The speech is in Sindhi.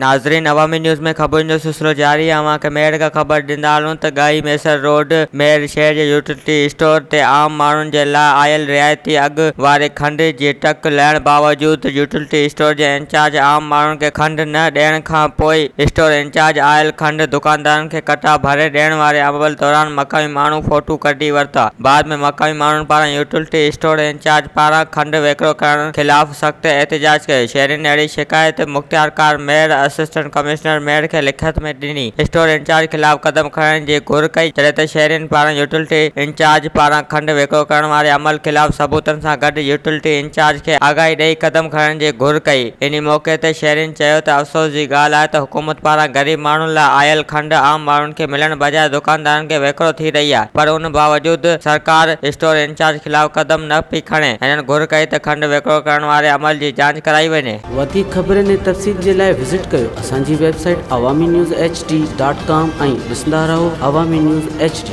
ناظرين عوامي نيوز ۾ خبرن جو سلسلو جاري آهي اوهان کي ميهڙ کان خبر ڏيندا هلون ته ڳاهي ميسر روڊ ميهڙ شهر جي يوٽيلٽي اسٽور تي عام ماڻهن جي لاء آيل رعايتي اگهه واري کنڊ جي ٽڪ لهڻ باوجود يوٽيلٽي اسٽور جي انچارج عام ماڻهن کي کنڊ نه ڏيڻ کان پوء اسٽور انچارج آيل کنڊ دڪاندارن کي ڪٽا ڀري ڏيڻ واري عمل دوران مقامي ماڻهو فوٽو ڪڍي ورتا بعد ۾ مقامي ماڻهن پاران يوٽيلٽي اسٽور انچارج پاران کنڊ وڪرو ڪرڻ خلاف سخت احتجاج ڪيو، شهرين اهڙي شڪايت مختيارڪار ميهڙ، اسسٽنٽ ڪمشنر ميهڙ کي لکت ۾ ڏني، اسٽور انچارج خلاف قدم کڻڻ جي گهر ڪئي، جڏهن ته شهرين پاران يوٽيلٽي انچارج پاران کنڊ وڪرو ڪرڻ واري عمل خلاف ثبوتن سان گڏ يوٽيلٽي انچارج کي آگاهي ڏئي قدم کڻڻ جي گهر ڪئي، انهي موقعي تي شهرين چيو ته افسوس جي ڳالهه آهي ته حڪومت پاران غريب ماڻهن لاء آيل کنڊ عام ماڻهن کي ملڻ بجاء دڪاندارن کي وڪرو ٿي رهي آهي پر ان باوجود سرڪار اسٽور انچارج خلاف قدم نه پئي کڻي، هنن گهر ڪئي ته کنڊ وڪرو ڪرڻ واري عمل جي جاچ ڪرائي وڃي. وڌيڪ خبرن ۽ تفصيل جي لاء وزٽ ڪيو اسان جي website Awami news H D dot com ۽ ڏسندا رهو عوامي نيوز ايڇ ڊي.